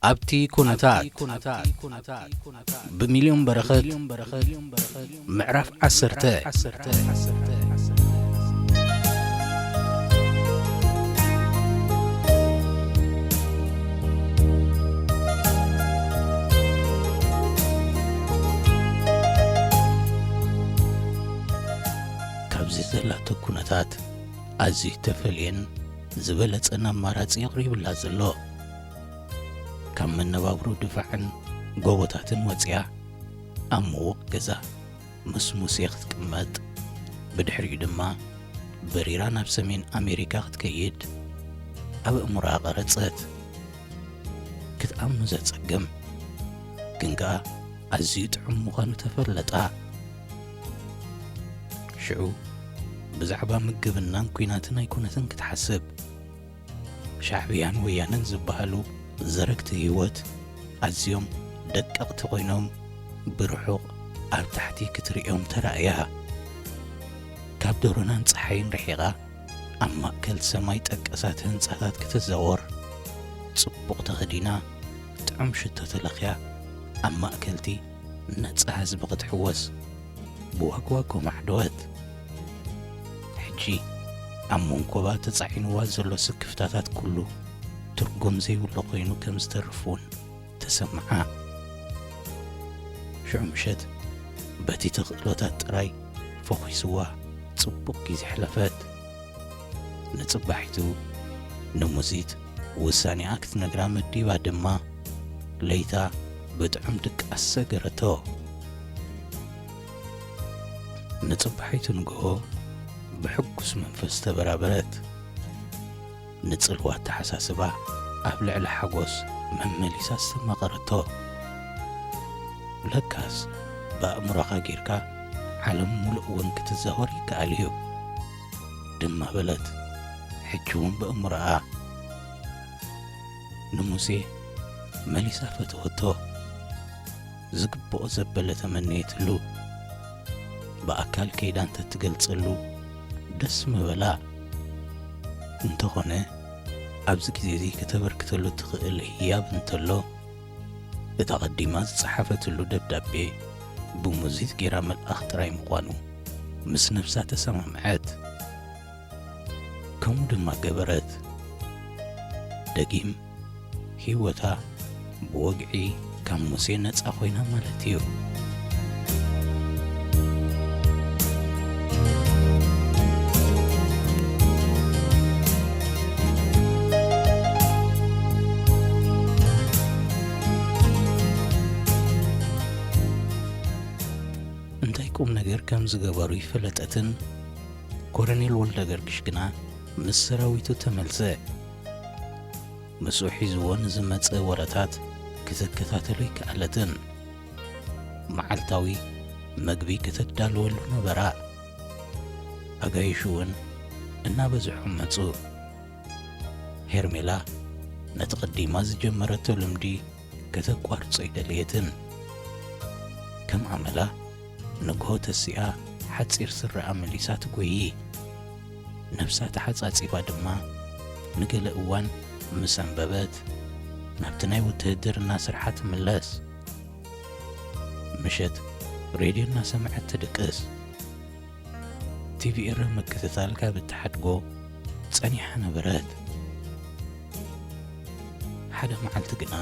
ኣብቲ ኩነታት ብሚልዮን በረኸት ምዕራፍ ዓሰርተ። ካብዚ ዘላቶ ኩነታት ኣዝዩ ተፈልየን ዝበለጸን ኣማራጺ የቕሪብላ ዘሎ። ካብ መነባብሮ ድፋዕን ጎቦታትን ወጺኣ ኣብ ምዉቕ ገዛ ምስ ሙሴ ክትቅመጥ፣ ብድሕሪኡ ድማ በሪራ ናብ ሰሜን ኣሜሪካ ክትከይድ ኣብ ኣእምሮኣ ቀረጸት። ክትኣምኖ ዘጸግም ግን ከኣ ኣዝዩ ጥዑም ምዃኑ ተፈለጣ። ሽዑ ብዛዕባ ምግብናን ኲናትን ኣይኮነትን ክትሓስብ። ሻዕብያን ወያነን ዝበሃሉ ዘረግቲ ህይወት ኣዝዮም ደቀቕቲ ኮይኖም ብርሑቕ ኣብ ታሕቲ ክትርእዮም ተራእያ። ካብ ደሮናን ጸሓይን ርሒቓ ኣብ ማእከል ሰማይ ጠቀሳት ህንጻታት ክትዘወር፣ ጽቡቕ ተኸዲና ጥዑም ሽቶ ተለኽያ ኣብ ማእከልቲ ነጻ ህዝቢ ክትሕወስ ብዋግዋጎ ማዕደወት። ሕጂ ኣብ መንኮባ ተጻዒንዋ ዘሎ ስክፍታታት ኩሉ ትርጉም ዘይብሉ ኮይኑ ከም ዝተርፍ እውን ተሰምዓ። ሽዑ ምሸት በቲ ተኽእሎታት ጥራይ ፈኺስዋ ጽቡቕ ግዜ ሕለፈት። ንጽባሒቱ ንሙዚት ውሳኔኣ ክትነግራ መዲባ ድማ ለይታ ብጥዑም ድቃስ ሰገረቶ። ንጽባሒቱ ንግሆ ብሕጉስ መንፈስ ተበራበረት። ንጽልዋ ኣተሓሳስባ ኣብ ልዕሊ ሓጎስ መመሊሳ ኣስተማቐረቶ። ለካስ ብኣእምሮኻ ጌርካ ዓለም ሙሉእ እውን ክትዛወር ይከኣል እዩ ድማ በለት። ሕጂ እውን በእምሮኣ ንሙሴ መሊሳ ፈተወቶ። ዝግብኦ ዘበለ ተመነየትሉ። ብኣካል ከይዳ እንተትገልጸሉ ደስ ምበላ። እንተኾነ ኣብዚ ግዜ እዚ ከተበርክተሉ ትኽእል ህያብ እንተሎ፣ እታ ቀዲማ ዝጸሓፈትሉ ደብዳቤ ብሙዚት ጌራ ምልኣኽ ጥራይ ምዃኑ ምስ ነብሳ ተሰማምዐት። ከምኡ ድማ ገበረት። ደጊም ህይወታ ብወግዒ ካብ ሙሴ ነጻ ኮይና ማለት እዩ። እንታይ ቁም ነገር ከም ዝገበሩ ይፈለጠትን፣ ኮረኔል ወልደገርግሽ ግና ምስ ሰራዊቱ ተመልሰ። ምስኡ ሒዝዎ ንዝመጸ ወረታት ክትከታተሎ ኣይከኣለትን። መዓልታዊ መግቢ ከተዳልወሉ ነበራ። ኣጋይሹ እውን እናበዝሑ መጹ። ሄርሜላ ነቲ ቀዲማ ዝጀመረቶ ልምዲ ከተቋርጾ ኣይደለየትን። ከም ኣመላ ንግሆ ተሲኣ ሓጺር ስረኣ መሊሳ ትጎዪ። ነብሳ ተሓጻጺባ ድማ ንገለ እዋን ምስ ኣንበበት ናብቲ ናይ ውትህድርና ስርሓ ትምለስ። ምሸት ሬድዮ እናሰምዐት ትድቅስ። ቲቪ ኤረ ምክትታል ካብ እትሓድጎ ጸኒሓ ነበረት። ሓደ መዓልቲ ግና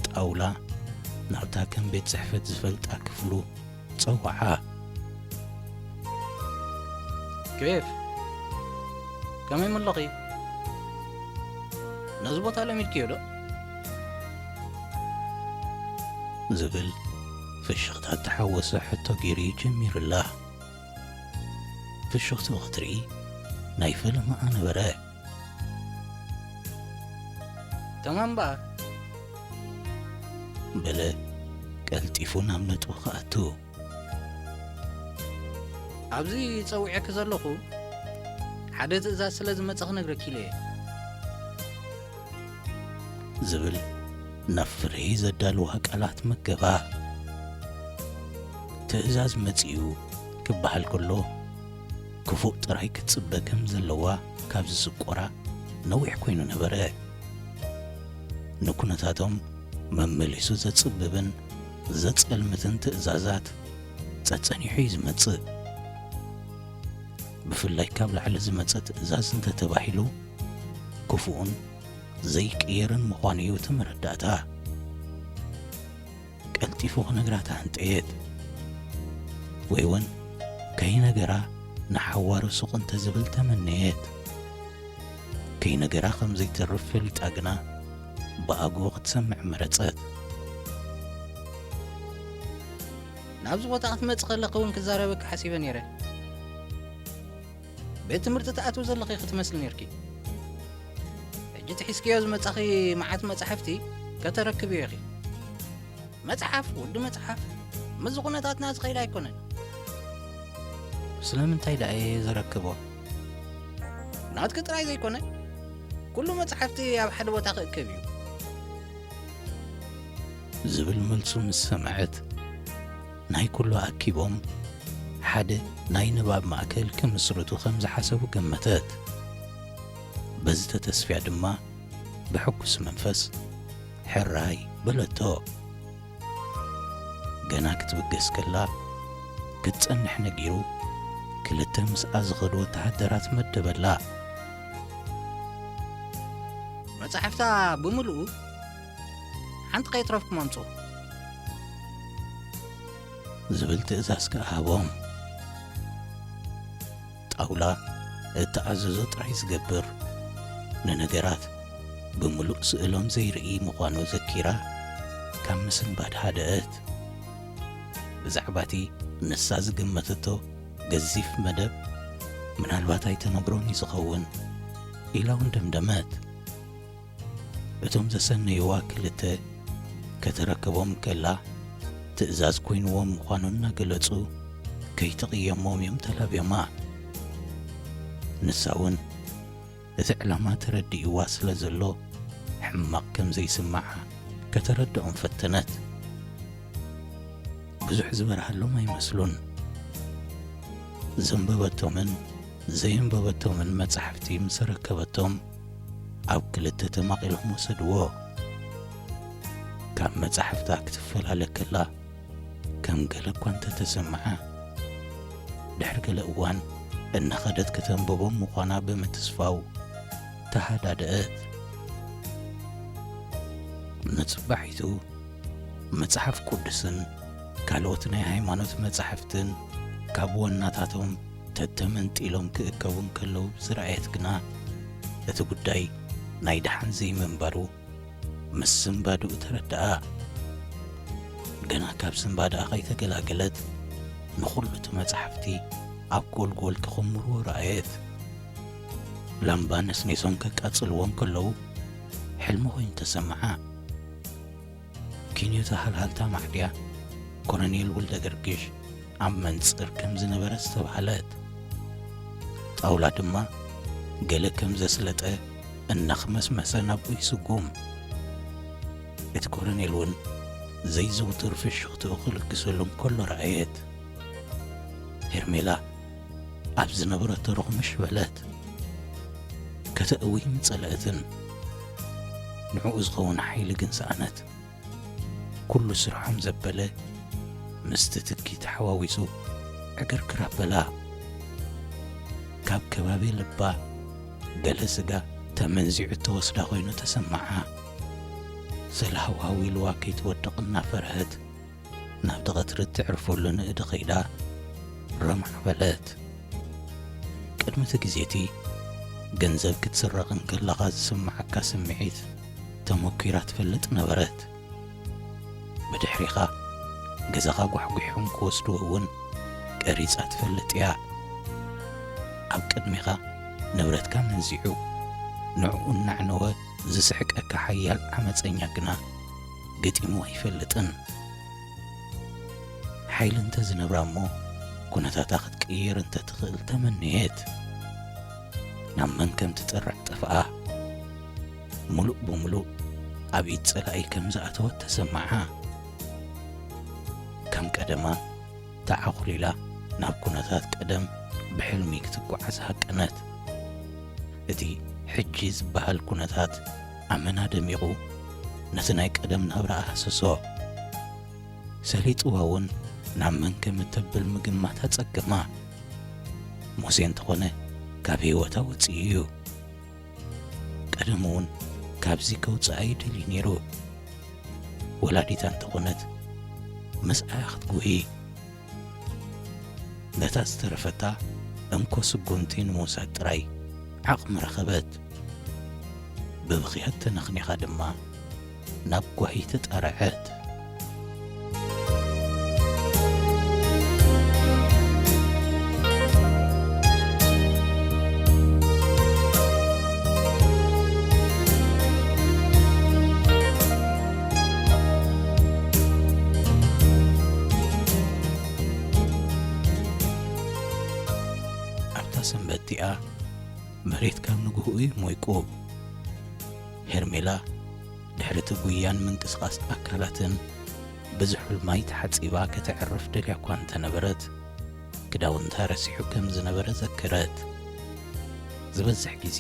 ጣውላ ናብታ ከም ቤት ጽሕፈት ዝፈልጣ ክፍሉ ጸውዓ። ኬፍ፣ ከመይ ምለኺ? ነዚ ቦታ ለሚድክዮ ዶ? ዝብል ፍሽኽታ እተሓወሶ ሕቶ ገይሩ ጀሚሩላ። ፍሽኽትኡ ክትርኢ ናይ ፈለማኣ ነበረ። ተማም እምበኣር። በለ ቀልጢፉ ናብ ነጥቡ ክኣቱ። ኣብዚ ጸዊዐኪ ዘለኹ ሓደ ትእዛዝ ስለ ዝመጸ ክነግረኪ ኢለ እየ። ዝብል ናብ ፍርሂ ዘዳልዋ ቃላት መገባ። ትእዛዝ መጺኡ ክበሃል ከሎ፣ ክፉእ ጥራይ ክትጽበ ከም ዘለዋ ካብ ዝስቆራ ነዊሕ ኮይኑ ነበረ። ንኩነታቶም መመሊሱ ዘጽብብን ዘጸልምትን ትእዛዛት ጸጸኒሑ እዩ ዝመጽእ። ብፍላይ ካብ ላዕሊ ዝመጸ ትእዛዝ እንተተባሂሉ፣ ክፉእን ዘይቅየርን ምዃኑ እዩ እቲ መረዳእታ። ቀልጢፉ ክነግራ ተሃንጠየት። ወይ እውን ከይነገራ ንሓዋሩ ሱቕ እንተዝብል ተመነየት። ከይነገራ ከም ዘይተርፍ ፈሊጣ ግና ብኣግኡ ክትሰምዕ መረጸት። ናብዚ ቦታ ክትመጽእ ከለኺ እውን ክዛረበኪ ሓሲበ ነይረ። ቤት ትምህርቲ ትኣትዊ ዘለኺ ክትመስሊ ነይርኪ። ሕጂ እቲ ሒዝክዮ ዝመጻኺ መዓት መጻሕፍቲ ከተረክብዮ ኢኺ። መጽሓፍ፣ ወዲ መጽሓፍ፣ ምስዚ ኩነታትና ዝኸይድ ኣይኮነን። ስለምንታይ ደኣ እየ ዘረክቦ? ናትኪ ጥራይ ዘይኮነ፣ ኩሉ መጽሓፍቲ ኣብ ሓደ ቦታ ክእከብ እዩ። ዝብል መልሱ ምስ ሰምዐት፣ ናይ ኩሉ ኣኪቦም ሓደ ናይ ንባብ ማእከል ክምስርቱ ከም ዝሓሰቡ ገመተት። በዚ ተተስፍያ ድማ ብሕጉስ መንፈስ፣ "ሕራይ" በለቶ። ገና ክትብገስ ከላ፣ ክትጸንሕ ነጊሩ፣ ክልተ ምስኣ ዝኸዱ ወተሃደራት መደበላ። "መጻሕፍታ ብምሉኡ ሓንቲ ከይትረፍኩም ኣምጽኡ" ዝብል ትእዛዝ ከኣ ሃቦም። ጣውላ እተኣዘዞ ጥራይ ዝገብር፣ ንነገራት ብምሉእ ስእሎም ዘይርኢ ምዃኑ ዘኪራ፣ ካብ ምስንባድ ሃደአት። ብዛዕባቲ ንሳ ዝገመተቶ ገዚፍ መደብ፣ "ምናልባት ኣይተነግሮን እዩ ዝኸውን" ኢላ እውን ደምደመት። እቶም ዘሰነይዋ ክልተ ከተረክቦም ከላ፣ ትእዛዝ ኮይንዎም ምዃኑ እናገለጹ፣ ከይትቕየሞም እዮም ተላብዮማ። ንሳ እውን እቲ ዕላማ ተረዲእዋ ስለ ዘሎ፣ ሕማቕ ከም ዘይስምዓ ከተረድኦም ፈተነት። ብዙሕ ዝበርሃሎም ኣይመስሉን። ዘንበበቶምን ዘየንበበቶምን መጻሕፍቲ ምስ ኣረከበቶም፣ ኣብ ክልተ ተማቒሎም ወሰድዎ። ካብ መጻሕፍታ ክትፈላለ ከላ፣ ከም ገለ እኳ እንተተሰምዓ፣ ድሕሪ ገለ እዋን እናኸደት ከተንብቦም ምዃና ብምትስፋው ተሃዳደአት። ንጽባሒቱ መጽሓፍ ቅዱስን ካልኦት ናይ ሃይማኖት መጻሕፍትን ካብ ወናታቶም ተተመንጢሎም ክእከቡ እንከለዉ ዝረኣየት ግና፣ እቲ ጉዳይ ናይ ደሓን ዘይምንባሩ ምስ ስንባድኡ ተረድኣ። ገና ካብ ስንባድኣ ከይተገላገለት፣ ንኹሉ እቲ መጻሕፍቲ ኣብ ጎልጎል ክኽምርዎ ረኣየት። ላምባ ነስኒሶም ከቃጽልዎ እንከለዉ፣ ሕልሚ ኮይኑ ተሰምዓ። ኪንዮታ ሃልሃልታ ማዕድያ ኮሎኔል ወልደገርግሽ ኣብ መንጽር ከም ዝነበረ ዝተባህለት። ጣውላ ድማ ገለ ከም ዘስለጠ እናኽመስመሰ ናብኡ ይስጉም። እቲ ኮሎኔል እውን ዘይዝውቱር ፍሽኽትኡ ክልግሰሉ እንከሎ ረኣየት። ሄርሜላ ኣብ ዝነበረቶ ርኹምሽ በለት። ከተእዊ ምጸለእትን ንዕኡ ዝኸውን ሓይሊ ግን ሰኣነት። ኩሉ ስርሖም ዘበለ ምስቲ ትኪ ተሓዋዊሱ ዕግርግር ኣበላ። ካብ ከባቢ ልባ ገለ ስጋ ተመንዚዑ እተወስዳ ኮይኑ ተሰምዓ። ሰላሃው ሃው ኢልዋ ከይትወድቕ እናፈርሀት፣ ናብቲ ቀትሪ እተዕርፈሉ ንእዲ ከይዳ ረማዕ በለት። ቅድሚ እቲ ግዜ እቲ፣ ገንዘብ ክትስረቕ እንከለኻ ዝስምዓካ ስምዒት ተመኲራ ትፈልጥ ነበረት። ብድሕሪኻ ገዛኻ ጓሕጒሖም ክወስድዎ እውን ቀሪጻ ትፈልጥ እያ። ኣብ ቅድሜኻ ንብረትካ መንዚዑ፣ ንዕኡ እናዕነወ ዝስሕቀካ ሓያል ዓመጸኛ ግና ገጢሙ ኣይፈልጥን። ሓይሊ እንተ ዝነብራ እሞ፣ ኩነታታ ክትቅይር እንተ ትኽእል ተመነየት። ናብ መን ከም ትጥርዕ ጠፍኣ። ምሉእ ብምሉእ ኣብ ኢድ ጸላኢ ከም ዝኣተወት ተሰምዓ። ከም ቀደማ ተዓኹሊላ ናብ ኩነታት ቀደም ብሕልሚ ክትጓዓዝ ሃቀነት። እቲ ሕጂ ዝበሃል ኩነታት ኣመና ደሚቑ፣ ነቲ ናይ ቀደም ናብራ ኣህሰሶ። ሰሊጥዋ እውን ናብ መን ከም እተብል ምግማት ኣጸገማ። ሙሴ እንተኾነ ካብ ህይወታ ወጺኡ እዩ። ቀደም እውን ካብዚ ከውጽኣ ይደሊ ነይሩ። ወላዲታ እንተኾነት ምስኣ ክትጉሂ። ነታ ዝተረፈታ እንኮ ስጉምቲ ንምውሳድ ጥራይ ዓቕሚ ረኸበት። ብብኽያት ተነኽኒኻ ድማ ናብ ጓሂ ተጣርዐት። ኣብታ ሰንበት እቲኣ መሬት ካብ ንግሆኡ እዩ ሞይቁ። ሄርሜላ ድሕሪ እቲ ጉያን ምንቅስቓስ ኣካላትን ብዝሑል ማይ ተሓጺባ ከተዕርፍ ደልያ እኳ እንተነበረት፣ ክዳውንታ ረሲሑ ከም ዝነበረ ዘከረት። ዝበዝሕ ግዜ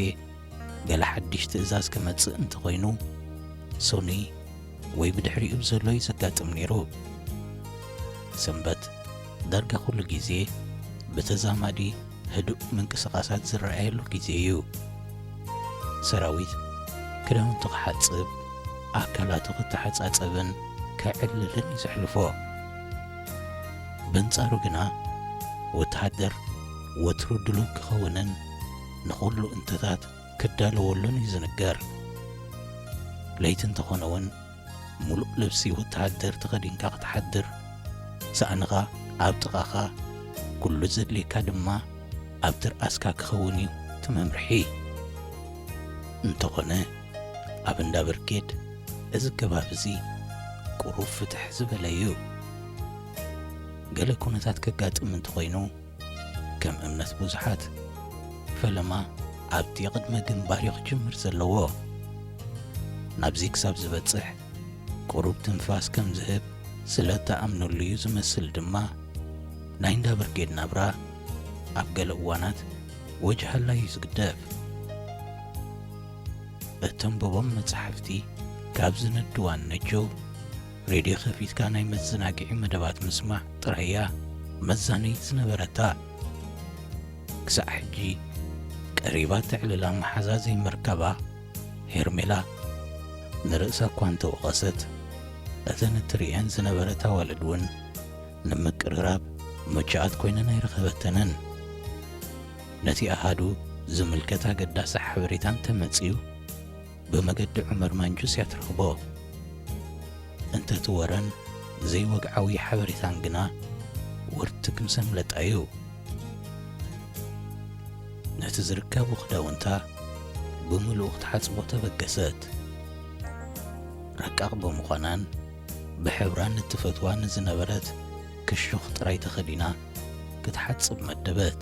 ገለ ሓድሽ ትእዛዝ ክመጽእ እንተኾይኑ፣ ሶኒ ወይ ብድሕሪኡ ብዘሎ እዩ ዘጋጥም ነይሩ። ሰንበት ዳርጋ ኩሉ ግዜ ብተዛማዲ ህዱእ ምንቅስቓሳት ዝረኣየሉ ግዜ እዩ። ሰራዊት ክዳውንቱ ክሓጽብ፣ ኣካላቱ ክተሓጻጸብን ከዕልልን እዩ ዘሕልፎ። በንጻሩ ግና፣ ወተሃደር ወትሩ ድሉው ክኸውንን ንኹሉ እንተታት ክዳለወሉን እዩ ዝንገር። ለይቲ እንተኾነ እውን፣ ሙሉእ ልብሲ ወተሃደር ተኸዲንካ ክትሓድር፣ ሳእንኻ ኣብ ጥቓኻ፣ ኩሉ ዘድልየካ ድማ ኣብ ትርኣስካ ክኸውን እዩ እቲ መምርሒ። እንተኾነ፣ ኣብ እንዳ ብርጌድ እዚ ገባብ እዚ ቁሩብ ፍትሕ ዝበለ እዩ። ገለ ኩነታት ከጋጥም እንተኾይኑ፣ ከም እምነት ብዙሓት፣ ፈለማ ኣብቲ ቅድመ ግንባር እዩ ክጅምር ዘለዎ። ናብዚ ክሳብ ዝበጽሕ፣ ቁሩብ ትንፋስ ከም ዝህብ ስለ እተኣምነሉ እዩ ዝመስል ድማ፣ ናይ እንዳ ብርጌድ ናብራ ኣብ ገለ እዋናት ወጅሃላ እዩ ዝግደፍ። እተንብቦም መጻሕፍቲ ካብ ዝነድዋን ነጀው፣ ሬድዮ ከፊትካ ናይ መዘናግዒ መደባት ምስማዕ ጥራይ እያ መዛነዪት ዝነበረታ። ክሳዕ ሕጂ ቀሪባ ተዕልላ መሓዛ ዘይምርካባ፣ ሄርሜላ ንርእሳ እኳ እንተወቐሰት፣ እተን እትርእየን ዝነበረት ኣዋልድ እውን ንምቅርራብ ምቹኣት ኮይነን ኣይረኸበተንን። ነቲ ኣሃዱ ዝምልከት ኣገዳሲ ሓበሬታ እንተመጺኡ፣ ብመገዲ ዑመር ማንጁስ እያ ትረኽቦ። እንተ እቲ ወረን ዘይወግዓዊ ሓበሬታን ግና ውርትግ ምስ ኣምለጣ እዩ። ነቲ ዝርከቡ ክዳውንታ ብምሉኡ ክትሓጽቦ ተበገሰት። ረቃቕ ብምዃናን ብሕብራን እትፈትዋ ንዝነበረት ክሹኽ ጥራይ ተኸዲና ክትሓጽብ መደበት።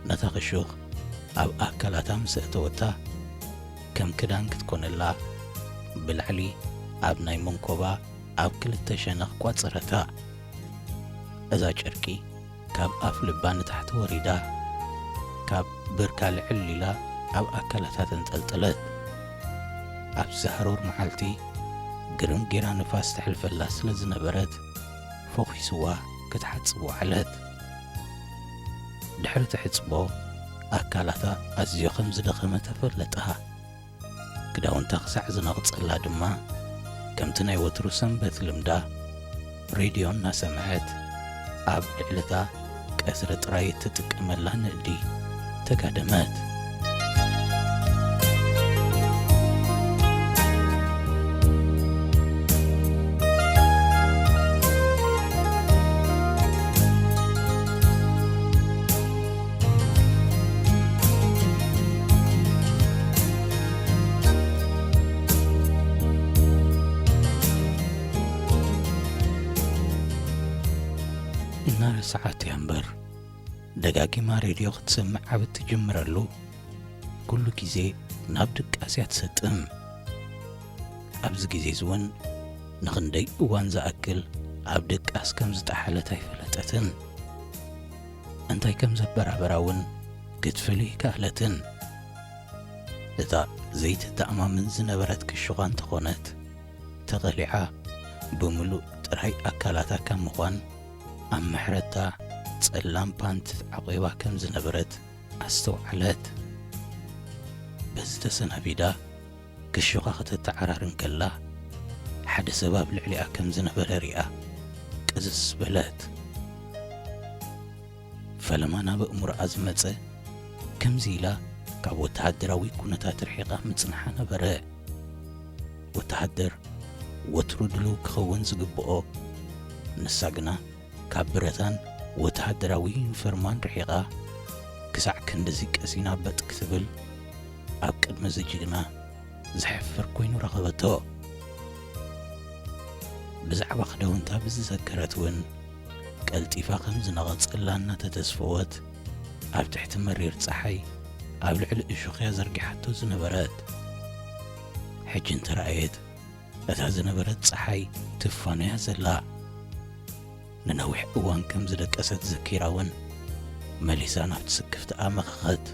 ነታ ክሹኽ ኣብ ኣካላታ ምስ ኣእተወታ፣ ከም ክዳን ክትኮነላ፣ ብላዕሊ ኣብ ናይ መንኮባ ኣብ ክልተ ሸነኽ ቋጸረታ። እዛ ጨርቂ ካብ ኣፍ ልባ ንታሕቲ ወሪዳ፣ ካብ ብርካ ልዕል ኢላ ኣብ ኣካላታ ተንጠልጠለት። ኣብዚ ሃሩር መዓልቲ፣ ግርም ጌራ ንፋስ ተሕልፈላ ስለ ዝነበረት፣ ፈኺስዋ ክትሓጽብ ወዓለት። ድሕሪ ትሕጽቦ፣ ኣካላታ ኣዝዮ ከም ዝደኸመ ተፈለጣ። ክዳውንታ ክሳዕ ዝነቕጸላ ድማ፣ ከምቲ ናይ ወትሩ ሰንበት ልምዳ፣ ሬድዮ እናሰምዐት፣ ኣብ ልዕሊ እታ ቀትሪ ጥራይ እትጥቀመላ ንእዲ ተጋደመት። እናረስዓት እያ እምበር፣ ደጋጊማ ሬድዮ ክትሰምዕ ኣብ እትጅምረሉ፣ ኩሉ ግዜ ናብ ድቃስ እያ ትሰጥም። ኣብዚ ግዜ እዚ እውን ንኽንደይ እዋን ዝኣክል ኣብ ድቃስ ከም ዝጠሓለት ኣይፈለጠትን። እንታይ ከም ዘበራበራ እውን ክትፍሊ ኣይከኣለትን። እታ ዘይተተኣማምን ዝነበረት ክሹኻ እንተኾነት፣ ተቐሊዓ ብምሉእ ጥራይ ኣካላታ ካብ ምዃን ኣብ ምሕረታ ጸላም ፓንት ዓቒባ ከም ዝነበረት ኣስተውዓለት። በዚ ተሰናቢዳ ክሹኻ ከተተዓራሪ እንከላ፣ ሓደ ሰብ ኣብ ልዕሊኣ ከም ዝነበረ ሪኣ ቅዝስ በለት። ፈለማ ናብ ኣእምሮኣ ዝመጸ፣ ከምዚ ኢላ ካብ ወተሃደራዊ ኩነታት ርሒቓ ምጽንሓ ነበረ። ወተሃደር ወትሩ ድሉው ክኸውን ዝግብኦ፣ ንሳ ግና ካብ ብረታን ወተሃደራዊ ዩኒፎርማን ርሒቓ፣ ክሳዕ ክንድዚ ቀሲና በጥ ክትብል፣ ኣብ ቅድሚ እዚ ጅግና ዘሕፍር ኮይኑ ረኸበቶ። ብዛዕባ ክዳውንታ ብዝዘከረት እውን፣ ቀልጢፋ ከም ዝነቐጸላ እናተተስፈወት፣ ኣብ ትሕቲ መሪር ጸሓይ ኣብ ልዕሊ እሾኽያ ዘርጊሓቶ ዝነበረት። ሕጂ እንተረኣየት፣ እታ ዝነበረት ጸሓይ ትፋኖያ ዘላ። ንነዊሕ እዋን ከም ዝደቀሰት ዘኪራ እውን፣ መሊሳ ናብቲ ስክፍትኣ መኸኸት።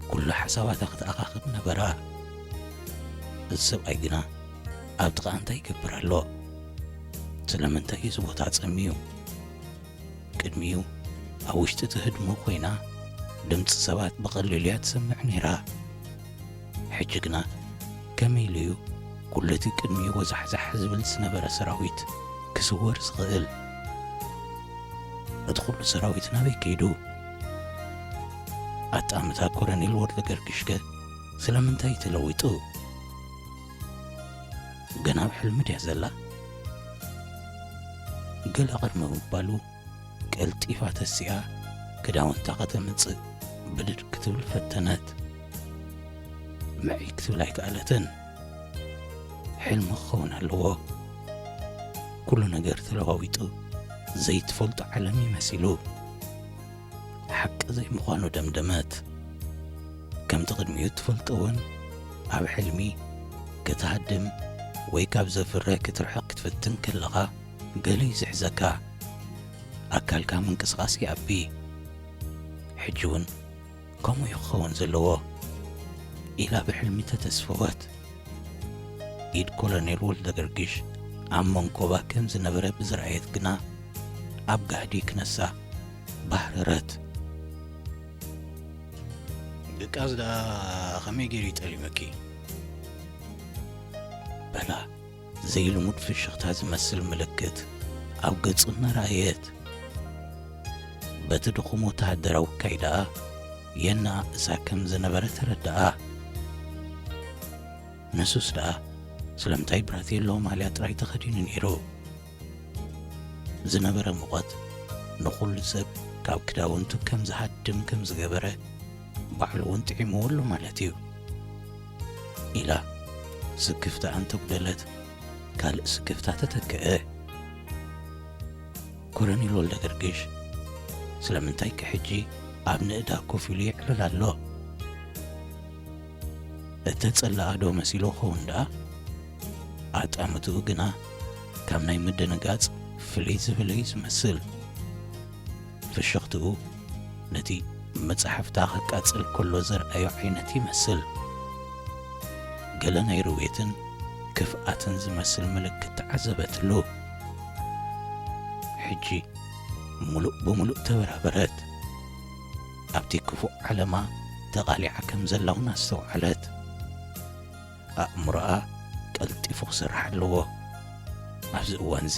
ኩሉ ሓሳባታ ክትኣኻኽብ ነበራ። እዚ ሰብኣይ ግና ኣብ ጥቓ እንታይ ይገብር ኣሎ? ስለምንታይ እዚ ቦታ ጸምዩ? ቅድሚኡ ኣብ ውሽጢ እቲ ህድሞ ኮይና ድምጺ ሰባት ብቐሊሉ እያ ትሰምዕ ነይራ። ሕጂ ግና ከመይ ኢሉ እዩ ኩሉ እቲ ቅድሚኡ ወዛሕዛሕ ዝብል ዝነበረ ሰራዊት ክስወር ዝኽእል? እቲ ኩሉ ሰራዊት ናበይ ከይዱ? ኣጣምታ ኮረኔል ወልደገርግሽከ ስለምንታይ ተለዊጡ? ገና ኣብ ሕልሚ ድያ ዘላ? ገለ ቅድሚ ምባሉ፣ ቀልጢፋ ተሲኣ ክዳውንታ ከተምጽእ ብድድ ክትብል ፈተነት። ምዕይ ክትብል ኣይከኣለትን። ሕልሚ ክኸውን ኣለዎ። ኩሉ ነገር ተለዋዊጡ፣ ዘይትፈልጦ ዓለም እዩ መሲሉ። ሓቂ ዘይምዃኑ ደምደመት። ከምቲ ቅድሚኡ ትፈልጦ እውን፣ ኣብ ሕልሚ ክትሃድም ወይ ካብ ዘፍርህ ክትርሕቕ ክትፍትን ከለኻ፣ ገለ እዩ ዝሕዘካ። ኣካልካ ምንቅስቓስ ይኣቢ። ሕጂ እውን ከምኡ እዩ ክኸውን ዘለዎ፣ ኢላ ብሕልሚ ተተስፈወት። ኢድ ኮሎኔል ወልደገርጊሽ ኣብ መንኮባ ከም ዝነበረ ብዝረኣየት ግና፣ ኣብ ጋህዲ ክነሳ ባህረረት። ድቃስ ደኣ ከመይ ገይሩ ይጠሊመኪ? በላ ዘይልሙድ ፍሽኽታ ዝመስል ምልክት ኣብ ገጹ እናረኣየት። በቲ ድኹም ወተሃደራዊ ኣካይዳኣ የነኣእሳ ከም ዝነበረ ተረድኣ። ንሱስ ደኣ ስለምንታይ ብራቴሎ ማልያ ጥራይ ተኸዲኑ ነይሩ? ዝነበረ ሙቐት ንኹሉ ሰብ ካብ ክዳውንቱ ከም ዝሃድም ከም ዝገበረ፣ ባዕሉ እውን ጥዒምዎ ኣሎ ማለት እዩ፣ ኢላ ስክፍታኣ እንተጉደለት፣ ካልእ ስክፍታ ተተክአ። ኮሎኔል ወልደገርግሽ ስለምንታይ ከ ሕጂ ኣብ ንእዳ ኮፍ ኢሉ የዕልል ኣሎ? እተጸለኣ ዶ መሲሉ ኸውን ደኣ? ኣጣምትኡ ግና ካብ ናይ ምድንጋጽ ፍልይ ዝበለ እዩ ዝመስል። ፍሽኽትኡ ነቲ መጻሕፍታ ከቃጽል ከሎ ዘርኣዮ ዓይነት ይመስል። ገለ ናይ ርውየትን ክፍኣትን ዝመስል ምልክት ተዓዘበትሉ። ሕጂ ምሉእ ብምሉእ ተበራበረት። ኣብቲ ክፉእ ዓለማ ተቓሊዓ ከም ዘላ እውን ኣስተውዓለት። ኣእምሮኣ ቀልጢፉ ክሰርሕ ኣለዎ። ኣብዚ እዋንዚ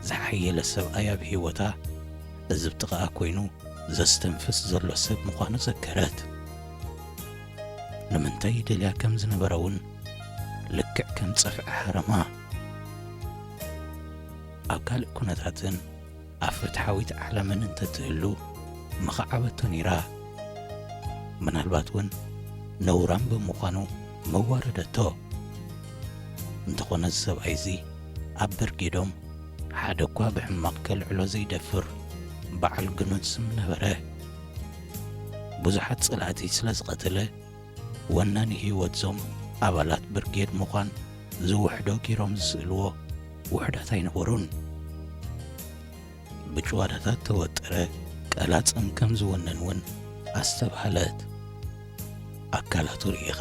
ዝሓየለ ሰብኣይ ኣብ ህይወታ፣ እዚ ብጥቓኣ ኮይኑ ዘስተንፍስ ዘሎ ሰብ ምዃኑ ዘከረት። ንምንታይ ይደልያ ከም ዝነበረ እውን ልክዕ ከም ጸፍዒ ሃረማ። ኣብ ካልእ ኩነታትን ኣብ ፍትሓዊት ዓለምን እንተትህሉ ምኸዓበቶ ነይራ። ምናልባት እውን ነውራም ብምዃኑ መዋረደቶ። እንተኾነ እዚ ሰብኣይ እዚ ኣብ ብርጌዶም ሓደ እኳ ብሕማቕ ከልዕሎ ዘይደፍር በዓል ግኑን ስም ነበረ። ብዙሓት ጸላእቲ ስለ ዝቐተለ፣ ወናኒ ህይወትዞም ኣባላት ብርጌድ ምዃን ዝውሕዶ ገይሮም ዝስእልዎ ውሑዳት ኣይነበሩን። ብጭዋዳታት ተወጠረ ቀላጽም ከም ዝውንን እውን ኣስተብሃለት። ኣካላቱ ርኢኻ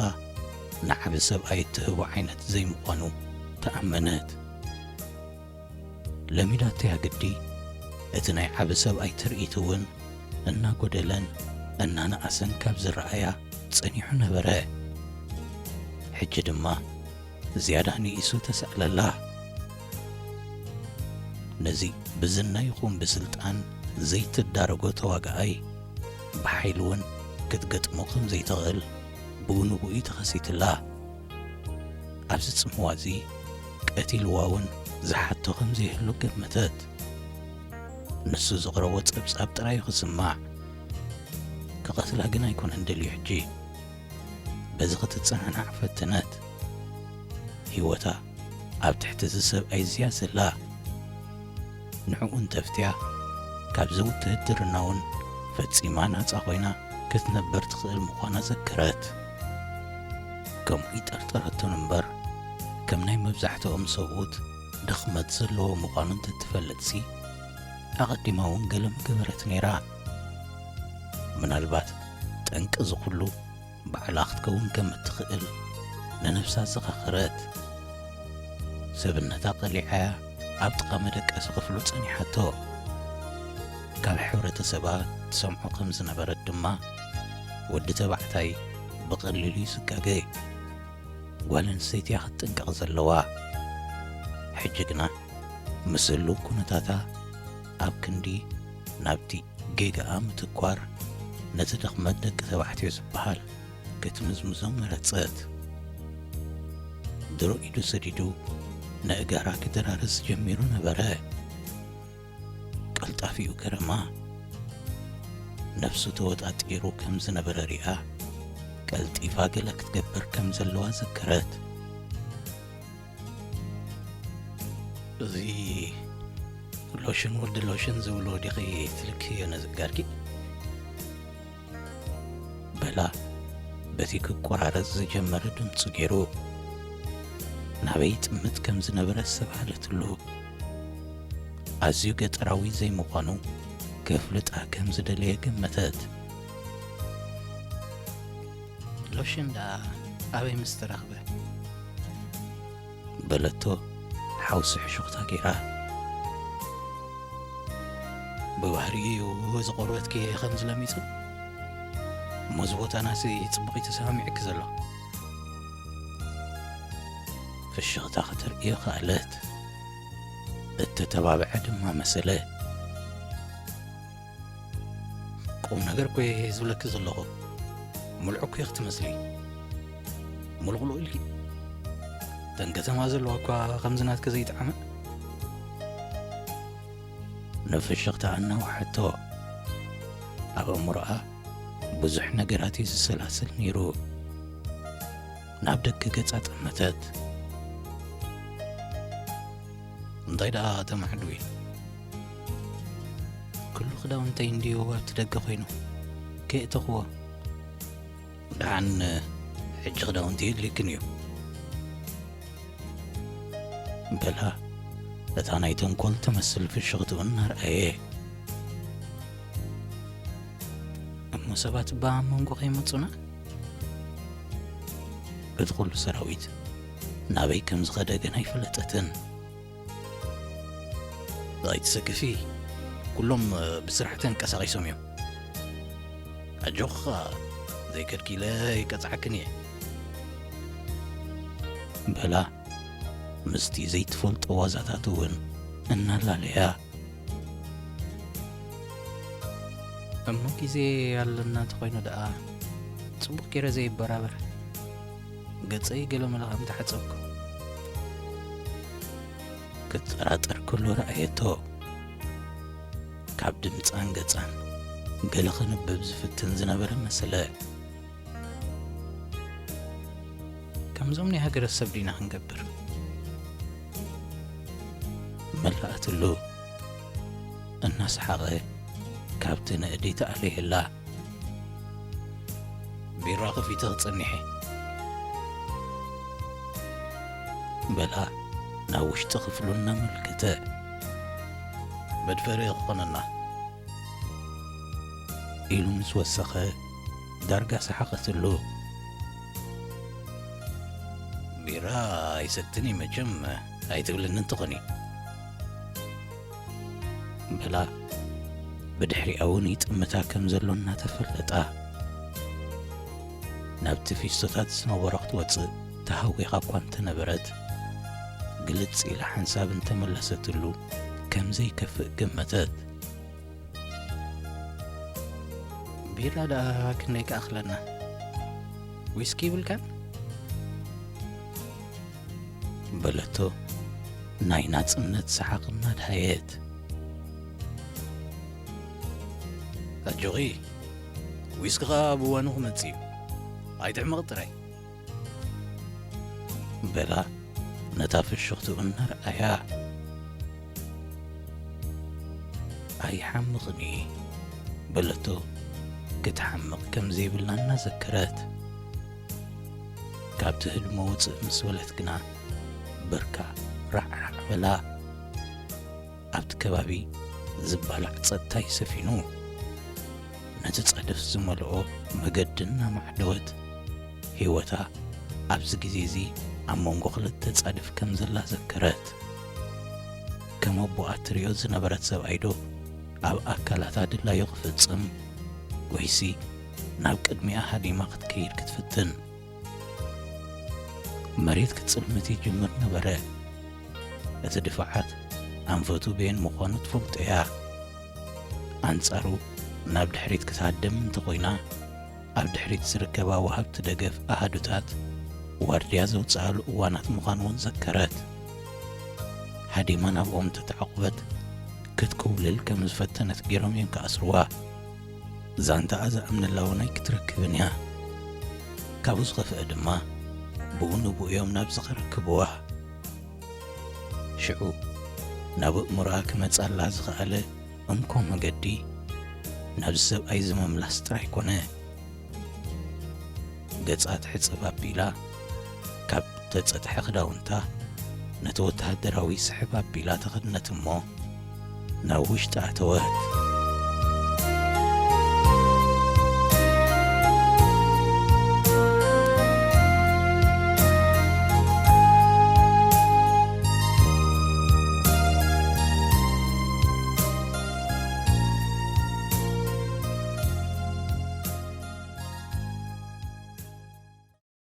ንዓቢ ሰብኣይ እትህቦ ዓይነት ዘይምዃኑ ተኣመነት። ለሚዳቶ'ያ ግዲ፣ እቲ ናይ ዓቢ ሰብኣይ ትርኢት እውን እናጎደለን እናነኣሰን ካብ ዝረኣያ ጸኒሑ ነበረ። ሕጂ ድማ ዝያዳ ንኢሱ ተሳእለላ። ነዚ ብዝና ይኹን ብስልጣን ዘይትዳረጎ ተዋጋኣይ ብሓይሊ እውን ክትገጥሞ ከም ዘይትኽእል ብኡ ንብኡ እዩ ተኸሲትላ። ኣብዚ ጽምዋ እዚ ቀቲልዋ እውን ዝሓቶ ከም ዘይህሉ ገመተት። ንሱ ዘቕረቦ ጸብጻብ ጥራይ እዩ ክስማዕ። ክቐትላ ግን ኣይኮነን ደልዩ ሕጂ። በዚ ክትጸናናዕ ፈተነት። ህይወታ ኣብ ትሕቲ እዚ ሰብኣይ እዚያ ዘላ። ንዕኡ እንተፍትያ፣ ካብዚ ውትህድርና እውን ፈጺማ ናጻ ኮይና ክትነብር ትኽእል ምዃና ዘከረት። ከምኡ ይጠርጠረቶን እምበር፣ ከም ናይ መብዛሕትኦም ሰብኡት ድኽመት ዘለዎ ምዃኑ እንተትፈልጥሲ፣ ኣቐዲማ እውን ገለ ምገበረት ነይራ። ምናልባት ጠንቂ እዚ ኩሉ ባዕላ ክትከውን ከም እትኽእል ንነብሳ ኣዘኻኸረት። ሰብነታ ቀሊዓያ ኣብ ጥቓ መደቀሲ ክፍሉ ጸኒሓቶ። ካብ ሕብረተሰባ ትሰምዖ ከም ዝነበረት ድማ፣ ወዲ ተባዕታይ ብቐሊሉ ይስጋገ። ጓል ኣንስተይቲ እያ ክትጥንቀቕ ዘለዋ። ሕጂ ግና፣ ምስ ህሉው ኩነታታ ኣብ ክንዲ ናብቲ ጌጋኣ ምትኳር፣ ነቲ ድኽመት ደቂ ተባዕትዮ ዝበሃል ክትምዝምዞ መረጸት። ድሮ ኢዱ ሰዲዱ ነእጋራ ክደራርስ ጀሚሩ ነበረ። ቀልጣፊኡ ገረማ። ነፍሱ ተወጣጢሩ ከም ዝነበረ ሪኣ፣ ቀልጢፋ ገለ ክትገብር ከም ዘለዋ ዘከረት። እዚ ሎሽን፣ ወዲ ሎሽን ዝብሎ ዲኺ ትልክዮ ነዚ ጋርኪ? በላ በቲ ክቆራረጽ ዝጀመረ ድምጹ ገይሩ። ናበይ ይጥምት ከም ዝነበረ ኣስተብሃለትሉ። ኣዝዩ ገጠራዊ ዘይምዃኑ ከፍልጣ ከም ዝደለየ ገመተት። ሎሽን ደኣ ኣበይ ምስ ተረኽበ? በለቶ ሓውሲ ሕሹኽታ ገይራ። ብባህሪኡ እዚ ቆርበትኪ ከም ዝለሚጹ፣ እሞ እዚ ቦታናሲ ጽቡቕ እዩ ተሰማሚዕኪ ዘሎ። ፍሽኽታ ከተርእዮ ከኣለት። እተተባብዐ ድማ መሰለ። ቁም ነገር እኮ እየ ዝብለኪ ዘለኹ። ምሉዕ እኮ ኢኺ ትመስሊ። ሙሉቕሉቕ ኢልኪ። እተን ከተማ ዘለዋ እኳ ከምዚ ናትኪ ዘይጠዓመ። ንፍሽኽታ ኣናውሓቶ። ኣብ ኣእምሮኣ ብዙሕ ነገራት እዩ ዝሰላስል ነይሩ። ናብ ደገ ገጻ ጠመተት። እንታይ ደኣ ተማዕድዊ? ኩሉ ክዳውንተይ እንድዩ ኣብቲ ደገ ኮይኑ፣ ከየእተኽዎ። ደሓን ሕጂ ክዳውንቲ የድልየክን እዩ። በላ እታ ናይ ተንኮል ትመስል ፍሽኽትኡ እናርኣየ። እሞ ሰባት እባ ኣብ መንጎ ከይመጹና? እቲ ኩሉ ሰራዊት ናበይ ከም ዝኸደ ገና ኣይፈለጠትን። ኣይትሰክፊ፣ ኩሎም ብስራሕ ተንቀሳቒሶም እዮም። ኣጆኻ፣ ዘይከድኪ ኢለ ይቀጽዓክን እየ። በላ ምስቲ ዘይትፈልጦ ዋዛታት እውን እናላለያ። እሞ ግዜ ኣለና እንተኾይኑ ደኣ ጽቡቕ ገይረ ዘይበራበር። ገጸይ ገለ መለ ከም ተሓጸብኩ። ክጠራጠር ከሎ ረኣየቶ። ካብ ድምጻን ገጻን ገለ ከንብብ ዝፍትን ዝነበረ መሰለ። ከምዞም ናይ ሃገረሰብ ዲና ክንገብር? መላእትሉ እናሰሓቐ ካብቲ ንእዲ ተኣለየላ። ቢራ ከፊተ ክጸኒሐ በላ ናብ ውሽጢ ክፍሉ እናመልከተ። መድፈሪ ክኾነና ኢሉ ምስ ወሰኸ ዳርጋ ሰሓቐትሉ። ቢራ ኣይሰትን እዩ መቸም ኣይትብልኒ እንተኾኒ። በላ ብድሕሪኣ እውን ይጥምታ ከም ዘሎ እናተፈለጣ፣ ናብቲ ፊስቶታት ዝነበሮ ክትወፅእ ተሃዊኻ እኳ እንተነበረት፣ ግልጽ ኢላ ሓንሳብ እንተመለሰትሉ ከም ዘይከፍእ ገመተት። ቢራ ደኣ ክንደይ ክኣኽለና? ዊስኪ ይብልካን? በለቶ ናይ ናጽነት ሰሓቕ እናድሃየት። ኣጆኺ፣ ዊስኪ ኸኣ ብእዋኑ ክመጽእ እዩ። ኣይትሕመቕ ጥራይ። በላ ነታ ፍሽኽትኡ እናረኣያ። ኣይሓምቕን እየ በለቶ ክትሓምቕ ከም ዘይብላ እናዘከረት። ካብቲ ህድሞ ውፅእ ምስ በለት ግና ብርካ ራዕራዕ በላ። ኣብቲ ከባቢ ዝባላዕ ጸጥታ እዩ ሰፊኑ። ነቲ ጸድፍ ዝመልኦ መገዲ እናማዕደወት፣ ህይወታ ኣብዚ ግዜ እዚ ኣብ መንጎ ክልተ ጻድፍ ከም ዘላ ዘከረት። ከም ኣቦኣ ትሪኦ ዝነበረት ሰብኣይዶ ኣብ ኣካላታ ድላዩ ክፍጽም ወይሲ ናብ ቅድሚኣ ሃዲማ ክትከይድ ክትፍትን? መሬት ክትጽልምት ይጅምር ነበረ። እቲ ድፋዓት ኣንፈቱ በየን ምዃኑ ትፈልጦ እያ። ኣንጻሩ ናብ ድሕሪት ክትሃድም እንተኾይና፣ ኣብ ድሕሪት ዝርከባ ወሃብቲ ደገፍ ኣሃዱታት ዋርድያ ዘውጽኣሉ እዋናት ምዃኑ እውን ዘከረት። ሃዲማ ናብኦም ተተዓቑበት ክትኩብልል ከም ዝፈተነት ገይሮም እዮም ክኣስርዋ። ዛንታኣ ዝኣምነላ እውን ኣይክትረክብን እያ። ካብኡ ዝኸፍአ ድማ ብኡ ንብኡ እዮም ናብዚ ከረክብዋ። ሽዑ ናብ ኣእምሮኣ ክመጻላ ዝኸኣለ እንኮ መገዲ ናብዚ ሰብኣይ እዚ ምምላስ ጥራይ ኮነ። ገጻ ትሕጽብ ኣቢላ ካብ ተጸጥሐ ክዳውንታ ነቲ ወተሃደራዊ ስሕብ ኣቢላ ተኸድነት እሞ ናብ ውሽጢ ኣተወት።